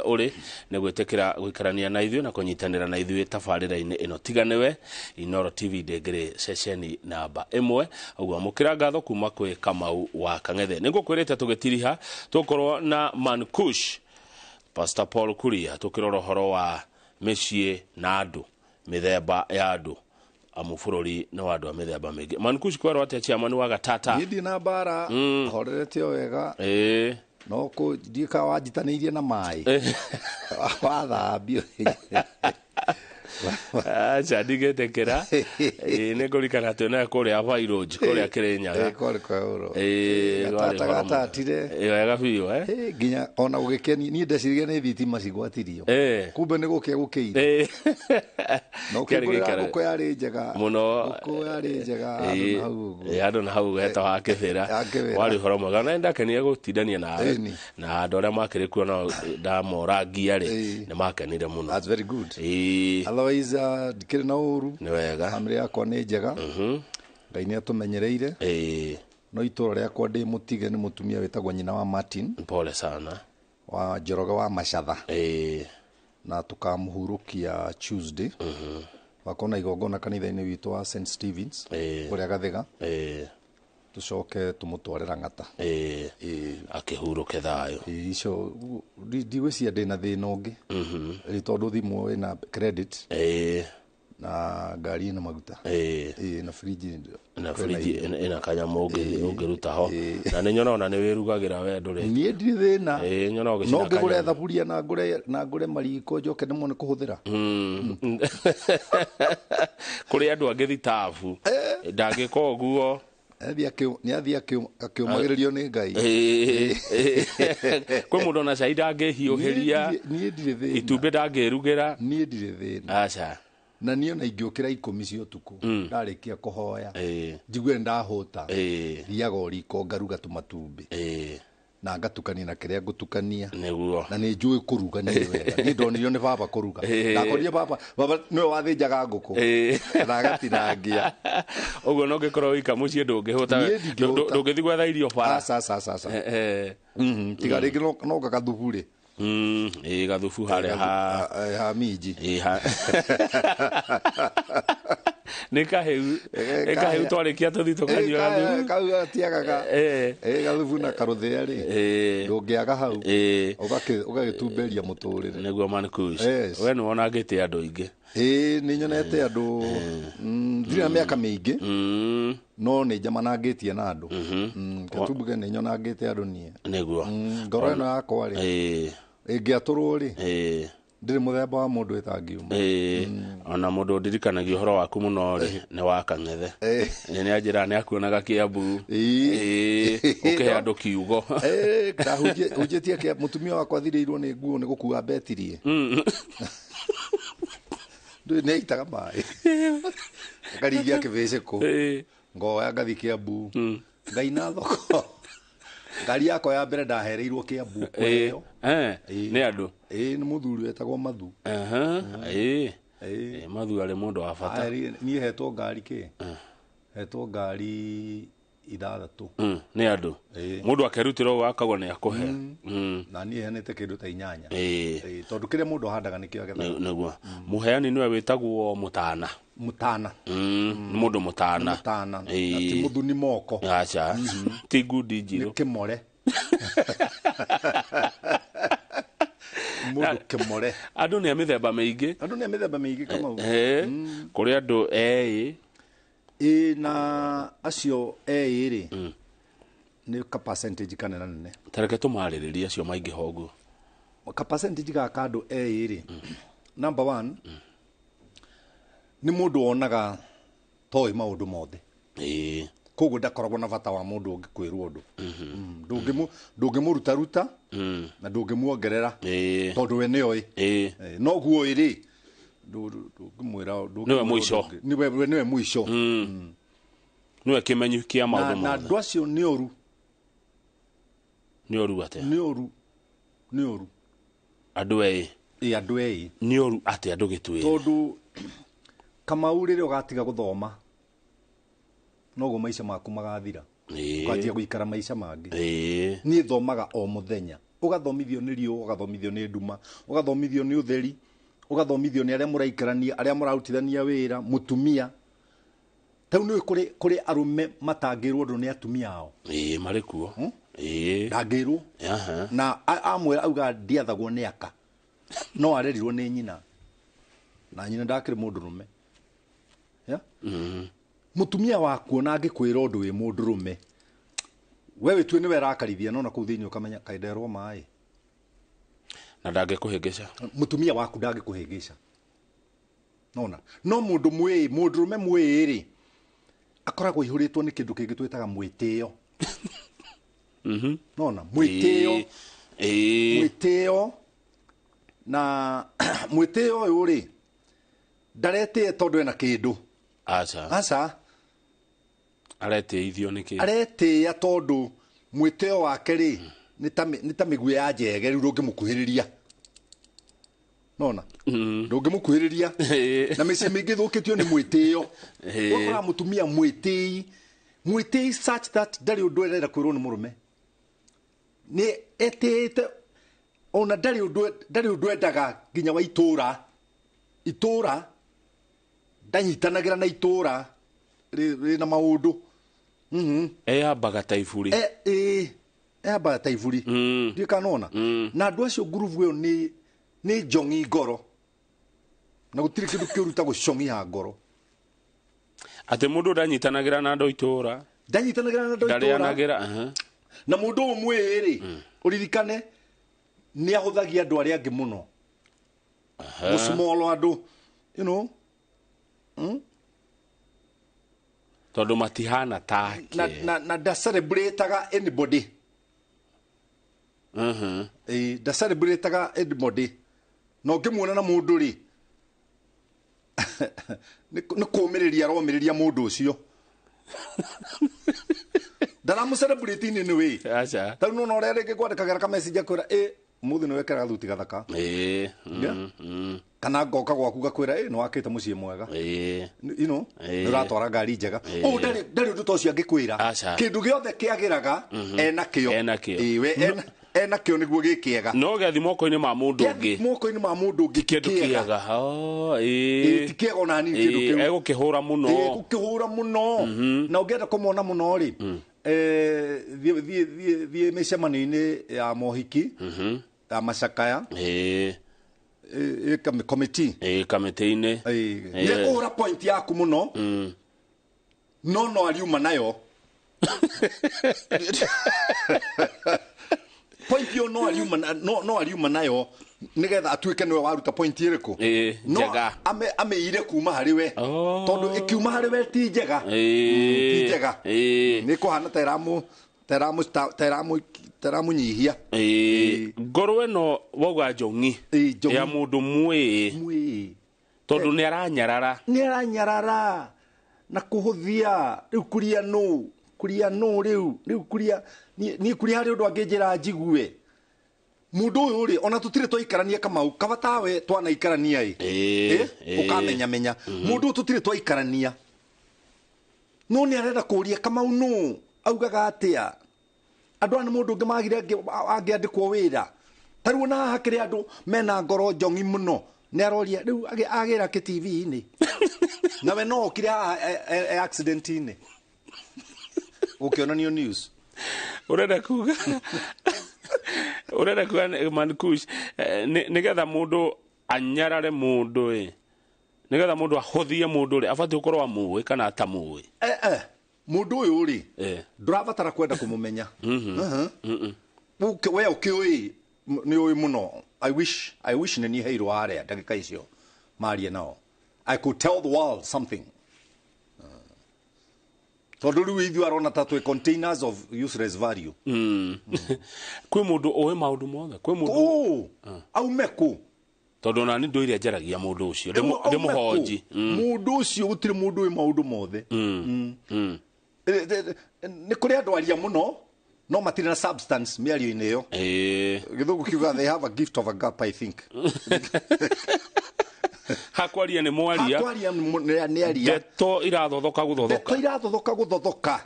Ũrĩ nĩ gwĩtĩkĩra gũikarania na ithuĩ na kũnyitanĩra na ithuĩ tabarĩra-inĩ ĩno. Tiga nĩwe, Inooro TV ndĩngĩrĩ ceceni namba ĩmwe. Ũguo amũkĩra ngatho kuma kwĩ Kamau wa Kang'ethe. Nĩ ngũkwĩrĩte tũgĩtiriha tũgũkorwo na Mankush Pastor Paul Kuria tũkĩrora ũhoro wa mĩciĩ na andũ, mĩthemba ya andũ, amu bũrũri nĩ wa andũ a mĩthemba mĩingĩ. Mankush, kwerwo atĩa chairman wa Gatata? Niĩ ndirĩ na mbara, horerete o wega. No kũ ndiĩ kana wanjitanĩirie na maĩ wathambio. Aca, ndigĩtĩkĩra. Ĩĩ, nĩ ngũrikana twĩ nawe kũrĩa Bairũnji, kũrĩa Kĩrĩnyaga. Kwarĩ kwaũro. Ĩĩ, rwarĩ gatata ũhoro mũno. Gatatire. Ĩĩ, wega biũ, eh? Nginya ona gũgĩkenia niĩ ndeciririe nĩ thitima cigwatirio, kumbe nĩ gũkĩa gũkĩire. Na Kĩarĩ ũkĩngũrĩra gĩikaro ngũkũ yarĩ njega mũno. Ngũkũ yarĩ njega handũ na hau ũguo. Ĩĩ, handũ na hau heta wa Kĩbĩra. Ya Kĩbĩra. Warĩ ũhoro mwega na nĩndakenire gũtindania nawe. Na andũ arĩa makĩrĩ kuo nao ndamorangia rĩ, nĩ makenire mũno. That's very good. Otherwise ndikĩrĩ na ũru. Nĩ wega. Family yakwa nĩ njega. Ngai nĩ atũmenyereire. No itũra rĩakwa ndĩ mũtige nĩ mũtumia wĩtagwo nyina wa Martin. Pole sana. Wa Njoroge wa Macatha. Na tũkamũhurũkia Tuesday. Wakorwo na igongona kanitha-inĩ witũ wa St Stevens kũrĩa Gathĩga. Tũcoke tũmũtware Lang'ata. Akĩhurũke thayũ. Ĩĩ, icio ndigwĩciria ndĩna thĩna ũngĩ. Ĩĩ, tondũ thimũ ĩna credit. Na ngari ĩna maguta. Ĩĩ, na fridge na kwĩna fridge irio. Ĩna kanyamũ ũngĩruta ho. Na nĩ nyona ona nĩ wĩrugagĩra we ndũrĩ. Niĩ ndirĩ thĩna. Ĩĩ, nyona ũgĩcina No ngĩgũre kanyamũ. thaburia na ngũre mariko njoke ndĩmone kũhũthĩra. Kũrĩ andũ angĩ thitabu ndangĩka ũguo. Nĩ athiĩ akĩũmagĩrĩrio nĩ Ngai. Kwĩ mũndũ ona cai ndangĩhiũhĩria. Niĩ ndirĩ thĩna. Itumbĩ ndangĩrugĩra. Niĩ ndirĩ thĩna. Aca. Na niĩ ona ingĩũkĩra 10 cia ũtukũ ndarĩkia kũhoya njigue nĩ ndahũta, thiaga o riko ngaruga tũmatumbĩ na ngatukania na kĩrĩa ngũtukania. Na nĩ njũĩ kũruga niĩ wega. Niĩ ndonirio nĩ baba kũruga. Ndakorire baba nĩwe wathĩnjaga ngũkũ na agatinangia. Ũguo no ngĩkorwo wika mũciĩ ndũngĩhũta? Niĩ ndingĩhũta. Ndũngĩthiĩ gwetha irio bara? Aca, aca, aca, aca. Tiga rĩngĩ no gagathubu rĩ. Ĩĩ, gathubu harĩa ha Ha minji. Ĩĩ, nĩ kahĩu, nĩ kahĩu, twarĩkia tũthiĩ tũkanyua gathubu. Kau gatiagaga. Gathubu na karũthĩa rĩ, ndũngĩaga hau. Ũgagĩtumberia mũtũrĩre. Nĩguo, Mankush. Yes. We nĩ wonangĩte andũ aingĩ. Ĩĩ, nĩ nyonete andũ. Ndirĩ na mĩaka mĩingĩ, no nĩ njamanangĩtie na andũ. Reke tumbuge nĩ nyonangĩte andũ niĩ. Ngoro ĩno yakwa rĩ, ĩngĩatũrwo rĩ, ndĩrĩ mũthemba wa mũndũ ĩtangiuma. Ĩĩ, ona mũndũ ndirikanagia ũhoro waku mũno rĩ nĩ wa Kang'ethe. Nĩ anjĩra nĩ akuonaga Kĩambu. Ĩĩ, ũkĩhe andũ kiugo. Ndahunjĩtie mũtumia wakwa athirĩirwo nĩ nguo nĩ gũkua mbetirie. Ndũĩ nĩ aitaga maĩ akaringia kĩbĩcĩkũ. Ngoya ngathi Kĩambu ngaina thoko. Ngari yakwa ya mbere ndahereirwo Kĩambu kũheo. Nĩ andũ? Ĩĩ, nĩ mũthuri wetagwo Mathu. Aha, ĩĩ. Ĩĩ, Mathu arĩ mũndũ wa bata. Niĩ hetwo ngari kĩ hetwo ngari 6. Nĩ andũ. Mũndũ akerutĩra ũguo akauga nĩ akũhe. Na niĩ heanĩte kĩndũ ta 8. Ĩĩ, tondũ kĩrĩa mũndũ ahandaga nĩkĩo agethaga. Nĩguo mũheani nĩwe wĩtagwo mũtana. Mũtana. Nĩ mũndũ mũtana. Mũtana na ti mũthuni moko. Aca, ti ngundi njirũ. Nĩ kĩmore, mũndũ kĩmore. Andũ nĩ a mĩthemba mĩingĩ. Andũ nĩ a mĩthemba mĩingĩ, Kamau. Kũrĩ andũ eĩ. Ĩĩ, na acio eĩ rĩ, nĩ ka percentage kanene nene. Tareke tũmarĩrĩrie acio maingĩha ũguo. Ka percentage gaka andũ eĩ rĩ, number one nĩ mũndũ wonaga toĩ maũndũ mothe. Koguo ndakoragwo na bata wa mũndũ ũngĩ kwĩrwo ũndũ. Ndũngĩmũrutaruta na ndũngĩmuongerera tondũ we nĩoĩ. Noguo ĩ rĩ, ndũngĩmwĩra Nĩwe mũico. Nĩwe mũico. Nĩwe kĩmenyi kĩa maũndũ Na mothe. Andũ acio nĩ ũru. Nĩ ũru atĩa? Nĩ ũru, nĩ ũru. Andũ eĩ? Ĩ, andũ eĩ. Nĩ ũru atĩa? Ndũgĩtwĩre. Tondũ Kamau, rĩrĩa ũgatiga gũthoma noguo maica maku magathira. Ũkanjia gũikara maica mangĩ. Niĩ thomaga o mũthenya. Ũgathomithio nĩ riũa, ũgathomithio nĩ nduma, ũgathomithio nĩ ũtheri, ũgathomithio nĩ arĩa mũraikarania, arĩa mũrarutithania wĩra, mũtumia. Tau nĩ kũrĩ arũme matangĩrwo ũndũ nĩ atumia ao. Ĩĩ marĩ kuo. Ĩĩ. Ndangĩrwo. Na amwĩra auga ndiathagwo nĩ aka. No arerirwo nĩ nyina. Na nyina ndakĩrĩ mũndũrũme. Yeah? Mũtumia waku ona angĩkwĩra ũndũ wĩ mũndũrũme, we wĩtue nĩwe arakarithia, no na kũu thĩinĩ ũkamenya kaĩ nderwo maĩ. Na ndangĩkũhĩngĩca. Mũtumia waku ndangĩkũhĩngĩca. Nona. No mũndũ mwĩĩ, mũndũrũme mwĩĩ rĩ, akoragwo aihũrĩtwo nĩ kĩndũ kĩngĩ twĩtaga mwĩtĩo. Nona, mwĩtĩo. Mwĩtĩo. Na mwĩtĩo ũyũ rĩ, ndaretĩe tondũ ena kĩndũ. Aca. Aca. Aretĩithio nĩkĩ? Aretĩĩa tondũ mwĩtĩo wake rĩ, nĩ ta mĩguĩ ya njege rĩu ndũngĩmũkuhĩrĩria. Nona? Ndũngĩmũkuhĩrĩria. Na mĩciĩ mĩingĩ ĩthũkĩtio nĩ mwĩtĩo. Ũgakora mũtumia mwĩtĩi, mwĩtĩi such that ndarĩ ũndũ arenda kwĩrwo nĩ mũrũme. Nĩ etĩĩte ona ndarĩ ũndũ endaga nginya wa itũra. Itũra ndanyitanagĩra na itũra rĩna maũndũ. Eyambaga ta iburi. Eyambaga ta iburi. Ndiũĩ kana nona. Na andũ acio ngurubu ĩyo nĩ njong'i ngoro. Na gũtirĩ kĩndũ kĩũru ta gũcong'iha ngoro. Atĩ mũndũ ndanyitanagĩra na andũ itũra. Ndanyitanagĩra na andũ itũra. Ndarĩanagĩra. Na mũndũ ũyũ mwĩĩ rĩ, ũririkane nĩ ahũthagia andũ arĩa angĩ mũno. Gũcmolo andũ, you know. Tondũ matihana take. Na ndacelebrataga anybody. Ndacelebrataga anybody. Na ũngĩmuona na mũndũ rĩ, nĩ kũũmĩrĩria aromĩrĩria mũndũ ũcio. Ndaramũcelebrate in any way. Aca. Tarĩu nĩwona ũrĩa rĩngĩ ngwandĩkagĩra ka message akwĩra, ĩ, ũmũthĩ nĩwekĩra gathuti gathaka. Kana ngoka gwaku ngakwĩra, ĩ, nĩwakĩte mũciĩ mwega. You know, nĩũratwara ngari njega. Ũũ ndarĩ ũndũ ta ũcio angĩkwĩra. Kĩndũ gĩothe kĩagĩraga, ena kĩo. Ena kĩo. Ĩ, we ena kĩo nĩguo gĩ kĩega. No gĩathi moko-inĩ ma mũndũ ũngĩ. Gĩathi moko-inĩ ma mũndũ ũngĩ ti kĩndũ kĩega. Ĩ, ti kĩega ona hanini kĩndũ kĩu. Egũkĩhũra mũno. Egũkĩhũra mũno. Na ũngĩenda kũmona mũno rĩ, thiĩ mĩcemanio-inĩ ya mohiki, ya macakaya. Committee. Kamĩtĩ-inĩ. Nĩ ekũhũra point yaku mũno. No ariuma nayo. Point ĩyo no ariuma nayo nĩgetha atuĩke nĩwe waruta point ĩrĩkũ. No amĩire kuma harĩ we. Tondũ ĩkiuma harĩ we ti njega. Ti njega. Nĩ kũhana ta ĩramũnyihia. Ngoro ĩno wauga njong'i ya mũndũ mwĩĩ. Tondũ nĩ aranyarara. Nĩ aranyarara na kũhũthia rĩu kuria nũ. Kuria nũ rĩu kuria niĩ kuria harĩ ũndũ angĩnjĩra njigue. Mũndũ ũyũ rĩ, ona tũtirĩ twaikarania Kamau, kaba tawe twanaikarania ĩ. Ũkamenyamenya. Mũndũ ũyũ tũtirĩ twaikarania. No nĩ arenda kũũria Kamau nũ, augaga atĩa. Andũ aya nĩ mũndũ ũngĩ magire angĩandĩkwo wĩra. Ta rĩu ona haha hakĩrĩ andũ mena ngoro njong'i mũno. Nĩ aroria rĩu agĩra kĩ TV-inĩ. Nawe no okire haha accident-inĩ. Ũkĩonanio news. Ũrenda kuga Mankush, nĩgetha mũndũ anyarare mũndũ ĩ, nĩgetha mũndũ ahũthie mũndũ rĩ, abatiĩ gũkorwo amũĩ kana atamũĩ. Mũndũ ũyũ rĩ, ndũrabatara kwenda kũmũmenya. We ũkĩũĩ nĩ ũĩ mũno. I wish nĩ niĩ heirwo harĩa ndagĩka icio marie nao. I could tell the world something. Tondũ rĩu ithuĩ arona ta twĩ containers of useless value. Kwĩ mũndũ ũĩ maũndũ mothe, kwĩ mũndũ aume kũ. Tondũ ona nĩ ndũire njaragia mũndũ ũcio, ndĩmũhonji. Mũndũ ũcio gũtirĩ mũndũ ũĩ maũndũ mothe. Nĩ kũrĩ andũ aria mũno no matirĩ na substance mĩario-inĩ ĩyo. Gĩthũngũ kiuga they have a gift of a gap, I think. Hakwaria nĩ mwaria. Hakwaria nĩ aria. Ndeto irathothoka gũthothoka. Ndeto irathothoka gũthothoka.